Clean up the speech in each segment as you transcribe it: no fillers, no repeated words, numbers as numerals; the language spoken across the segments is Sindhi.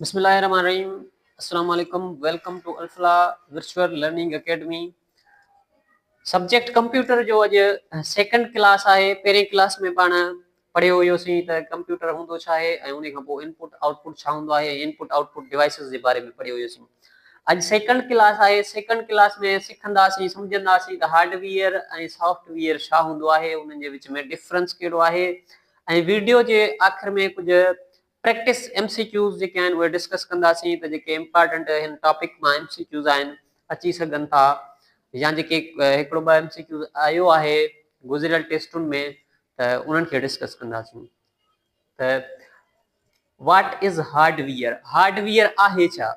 بسم الله الرحمن الرحيم السلام عليڪم welcome to Alfalah virtual learning academy subject computer جو اڄ سيڪنڊ ڪلاس آهي پهرين ڪلاس ۾ پاڻ پڙهيو هيوسين ته ڪمپيوٽر هوندو ڇا آهي ۽ ان کان پوء انپوٽ آئوٽپوٽ ڇا هوندو آهي ۽ انپوٽ آئوٽپوٽ ڊوائسز جي باري ۾ پڙهيو هيوسين اڄ سيڪنڊ ڪلاس آهي سيڪنڊ ڪلاس ۾ سکنداسين سمجهنداسين ته هارڊ ويئر ۽ سافٽ ويئر ڇا هوندو آهي انهن جي وچ ۾ ڊفرنس ڪهڙو آهي ۽ ويڊيو جي آخر ۾ ڪجهه پريڪٽس ايم سي ڪيوز جيڪي آهن اهي ڊسڪس ڪنداسين ته جيڪي امپارٽنٽ هن ٽاپڪ مان ايم سي ڪيوز آهن اچي سگهن ٿا يا جيڪي هڪڙو ٻه ايم سي ڪيوز آيو آهي گذريل ٽيسٽن ۾ ته انهن کي ڊسڪس ڪنداسين ته what is hardware hardware آهي ڇا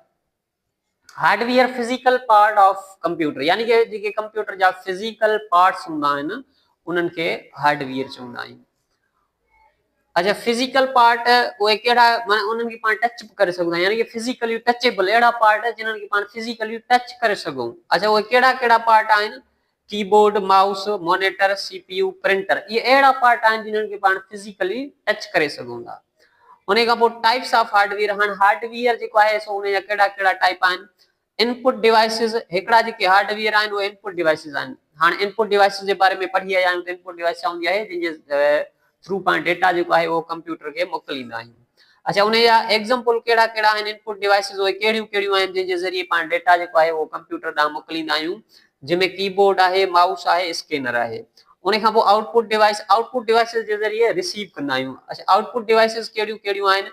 hardware physical part of computer يعني ڪي جيڪي ڪمپيوٽر جا فزيڪل پارٽس هوندا آهن انهن کي هارڊ ويئر چوندا آهيون اچھا فزيڪل پارٽ اهي ڪهڙا معنی انهن کي پاڻ ٽچ به ڪري سگهون ٿا يعني ڪي فزيڪلي ٽچيبل اهڙا پارٽ جنهن کي پاڻ فزيڪلي ٽچ ڪري سگهون اچھا اهي ڪهڙا ڪهڙا پارٽ آهن keyboard, mouse, monitor, C P U, printer اهي اهڙا پارٽ آهن جنھن کي پاڻ فزيڪلي ٽچ ڪري سگهون ٿا. انهي کان پوء ٽائپس آف هارڊ ويئر هاڻ هارڊ ويئر جيڪو آهي سو انهي جا ڪهڙا ڪهڙا ٽائپ آهن. انپٽ ڊوائسز هڪڙا جيڪي هارڊ ويئر آهن اهي انپٽ ڊوائسز آهن. هاڻ انپٽ ڊوائسز جي باري ۾ پڙهي آيا آهيون ته انپٽ ڊوائس ڇا هوندي آهي جنهن جي ٿرو پاڻ ڊيٽا جيڪو آهي اهو ڪمپيوٽر کي موڪليندا آهيون. اڇا انهي جا ايگزامپل ڪهڙا ڪهڙا آهن انپٽ ڊوائسز اهي ڪهڙيون ڪهڙيون آهن جنهن جي ذريعي پاڻ ڊيٽا جيڪو آهي اهو ڪمپيوٽر ڏانهن موڪليندا آهيون جنهن ۾ ڪي بورڊ آهي مائوس آهي اسڪينر آهي ان کان پوء out put device out put devices جي ذريعي رسيو ڪندا آهيون اڇا آئوٽ پٽ ڊوائسز ڪهڙيون ڪهڙيون آهن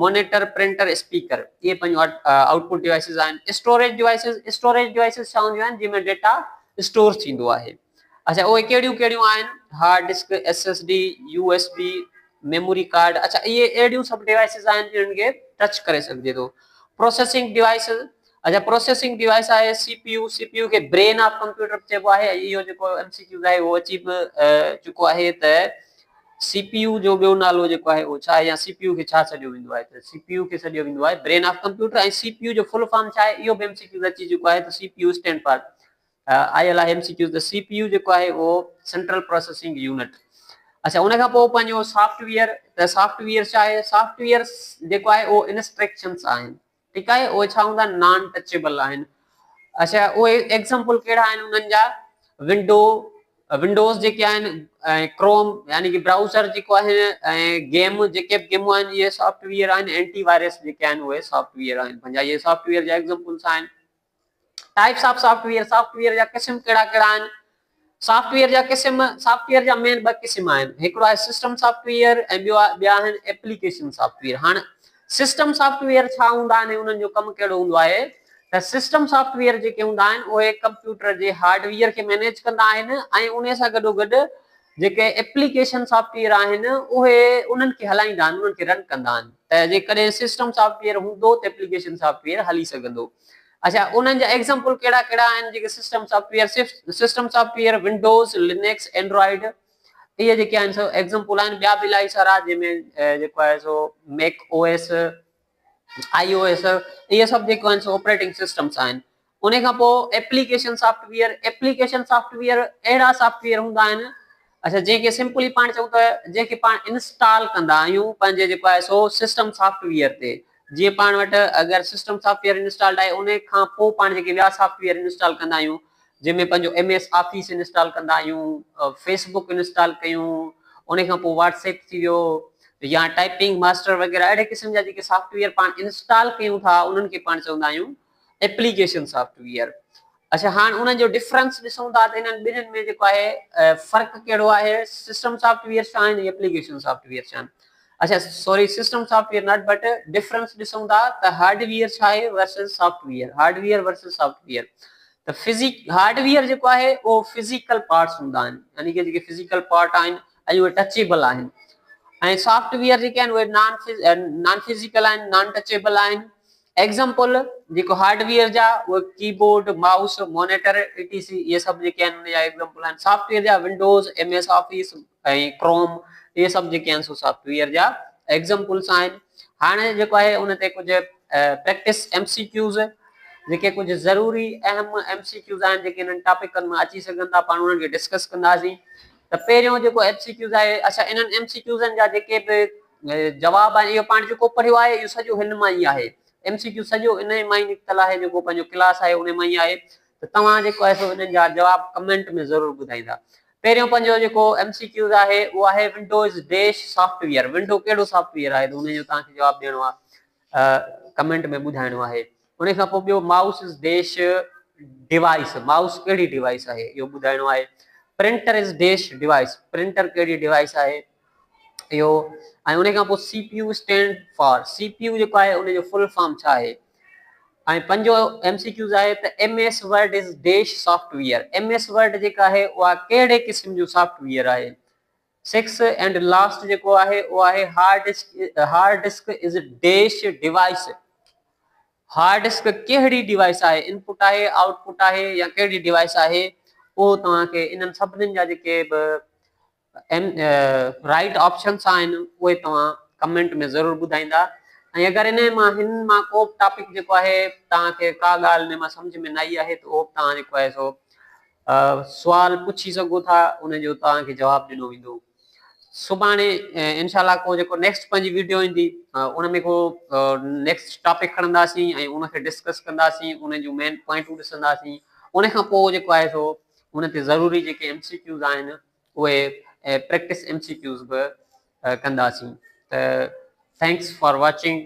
مانيٽر پرنٽر اسپيڪر اهي پنهنجون آئوٽ پٽ ڊوائسز آهن اسٽوريج ڊوائسز اسٽوريج ڊوائسز ڇا هونديون آهن جنهن ۾ ڊيٽا اسٽور ٿيندو آهي اڇا اهي ڪهڙيون ڪهڙيون آهن hard disk, S S D, U S B, memory card اڇا اهي اهڙيون سڀ ڊوائسز آهن جن کي ٽچ ڪري سگهجي ٿو پروسيسنگ ڊوائس اڇا پروسيسنگ ڊوائس آهي C P U C P U کي برين آف ڪمپيوٽر به چئبو آهي ۽ اهو جيڪو ايم سي ڪيوز آهي اهو اچي به چڪو آهي ته سي پي يو جو ٻيو نالو جيڪو آهي اهو ڇا آهي يا سي پي يو کي ڇا سڏيو ويندو آهي ته سي پي يو کي سڏيو ويندو آهي brain of computer ۽ C P U جو فل فارم ڇا آهي اهو به ايم سي ڪيوز اچي چڪو آهي ته C P U stand for آيل آهي ايم سي ڪيوز ته سي پي يو جيڪو آهي اهو سينٽرل پروسيسنگ يونٽ اڇا ان کان پوء پنهنجو سافٽ ويئر ته سافٽ ويئر ڇا آهي سافٽ ويئر جيڪو آهي اهو انسٽرڪشنس آهن ٺيڪ آهي اهي ڇا هوندا نان ٽچيبل آهن اڇا اهي ايگزامپل ڪهڙا آهن انهن جا ونڊو ونڊوز جيڪي آهن ۽ ڪروم يعني ڪي برائوزر جيڪو آهي ۽ گيم جيڪي به گيمون آهن اهي سافٽ ويئر آهن اينٽي وائرس جيڪي آهن اهي سافٽ ويئر آهن پنهنجا اهي سافٽ ويئر جا ايگزامپلس آهن types of soft where, soft where جا قسم ڪهڙا ڪهڙا آهن؟ سافٽ ويئر جا قسم، سافٽ ويئر جا مين ٻه قسم آهن، هڪڙو آهي سسٽم سافٽ ويئر ۽ ٻيو ٻيا آهن ايپليڪيشن سافٽ ويئر. هاڻ سسٽم سافٽ ويئر ڇا هوندا آهن ۽ انهن جو ڪم ڪهڙو هوندو آهي ته سسٽم سافٽ ويئر جيڪي هوندا آهن اهي ڪمپيوٽر جي هارڊ ويئر کي مينيج ڪندا آهن ۽ انهي سان گڏو گڏ جيڪي ايپليڪيشن سافٽ ويئر آهن اهي انهن کي هلائيندا آهن انهن کي رن ڪندا آهن ته جيڪڏهن سسٽم سافٽ ويئر هوندو ته ايپليڪيشن سافٽ ويئر هلي سگهندو اڇا انهن جا ايگزامپل ڪهڙا ڪهڙا آهن جيڪي system software system software Windows Linux Android اهي جيڪي آهن سو ايگزامپل آهن ٻيا به الاهي سارا جنهن ۾ جيڪو آهي سو Mac O S I O S اهي سڀ جيڪو آهن سو آپريٽنگ سسٽمس آهن انهي کان پوء application soft where, application soft where اهڙا سافٽ ويئر هوندا آهن اڇا جنهن کي سمپلي پاڻ چئون ته جنهن کي پاڻ انسٽال ڪندا آهيون پنهنجي جيڪو آهي سو سسٽم سافٽ ويئر تي جيئن پاڻ وٽ اگر سسٽم سافٽ ويئر انسٽالڊ آهي انهي کان پوء پاڻ جيڪي ٻيا سافٽ ويئر انسٽال ڪندا آهيون جنهن ۾ پنهنجو ايم ايس آفيس انسٽال ڪندا آهيون فيس بڪ انسٽال ڪيون انهي کان پوء واٽس ايپ ٿي ويو يا ٽائپنگ ماسٽر وغيره اهڙي قسم جا جيڪي سافٽ ويئر پاڻ انسٽال ڪيون ٿا انهن کي پاڻ چوندا آهيون ايپليڪيشن سافٽ ويئر اڇا هاڻ انهن جو ڊفرنس ڏسون ٿا ته انهن ٻنهين ۾ جيڪو آهي فرق ڪهڙو آهي سسٽم سافٽ ويئر ڇا آهن ايپليڪيشن سافٽ ويئر ڇا آهن اڇا sorry system software not but difference ڏسون ٿا ته هارڊ ويئر ڇا آهي versus soft where hard where versus soft where ته فزيڪ هارڊ ويئر جيڪو آهي اهو فزيڪل پارٽس هوندا آهن يعني ڪي جيڪي فزيڪل پارٽ آهن ۽ اهي ٽچيبل آهن ۽ سافٽ ويئر جيڪي آهن اهي نان فزيڪل آهن نان ٽچيبل آهن ايگزامپل، جيڪو هارڊ ويئر جا اهي keyboard, mouse, monitor, A T C اهي سڀ جيڪي آهن ان جا ايگزامپل آهن. سافٽ ويئر جا windows, M S office ۽ Chrome اهي سڀ جيڪي آهن سو سافٽ ويئر جا ايگزامپلس آهن. هاڻي جيڪو آهي ان تي ڪجهه پريڪٽس ايم سي ڪيوز جيڪي ڪجهه ضروري اهم ايم سي ڪيوز آهن جيڪي انهن ٽاپڪن مان اچي سگهن ٿا پاڻ انهن کي ڊسڪس ڪنداسين ته پهريون جيڪو ايم سي ڪيوز آهي اڇا انهن ايم سي ڪيوزن جا جيڪي به جواب آهن اهو پاڻ جيڪو پڙهيو آهي اهو سڄو هن مان ئي آهي. ايم سي ڪيو سڄو انهي مان ئي نڪتل آهي جيڪو پنهنجو ڪلاس آهي انهي مان ئي آهي ته توهان جيڪو آهي سو انهن جا جواب ڪمينٽ ۾ ضرور ٻڌائيندا. پهريون پنهنجو جيڪو ايم سي ڪيوز آهي اهو آهي window is dash software window ڪهڙو سافٽ ويئر آهي ته انهي جو توهان کي جواب ڏيڻو آهي ڪمينٽ ۾ ٻڌائڻو آهي انهي کان پوء ٻيو mouse is dash device mouse ڪهڙي ڊيوائس آهي اهو ٻڌائڻو آهي printer is dash device printer ڪهڙي ڊيوائس آهي اهو ۽ ان کان پوء C P U stand for C P U جيڪو آهي ان جو فل فارم ڇا آهي ۽ پنجو ايم سي ڪيوز آهي ته M S Word is dash software M S Word جيڪا آهي اها ڪهڙي قسم جو سافٽ ويئر آهي سڪس اينڊ لاسٽ جيڪو آهي اهو آهي hard disk hard disk is dash device hard disk ڪهڙي ڊيوائس آهي انپٽ آهي آئوٽ پٽ آهي يا ڪهڙي ڊيوائس آهي اهو توهان کي انهن سڀني جا جيڪي به ايم رائيٽ آپشنس آهن اهي توهان ڪمينٽ ۾ ضرور ٻڌائيندا ۽ اگر انهي مان هن مان ڪو به ٽاپڪ جيڪو آهي توهان کي ڪا ڳالهه انهي مان سمجهه ۾ نه آئي آهي ته اهو به توهان جيڪو آهي سو سوال پڇي سگهو ٿا ان جو توهان کي جواب ڏنو ويندو سڀاڻي انشاء الله ڪو جيڪو نيڪسٽ پنهنجي ويڊيو ايندي ان ۾ ڪو نيڪسٽ ٽاپڪ کڻنداسين ۽ ان کي ڊسڪس ڪنداسين ان جون مين پوائنٽون ڏسنداسين ان کان پوء جيڪو آهي سو ان تي ضروري جيڪي ايم سي ڪيوز آهن اهي پريڪٽس ايم سي ڪيوز به ڪنداسين ته thanks for watching.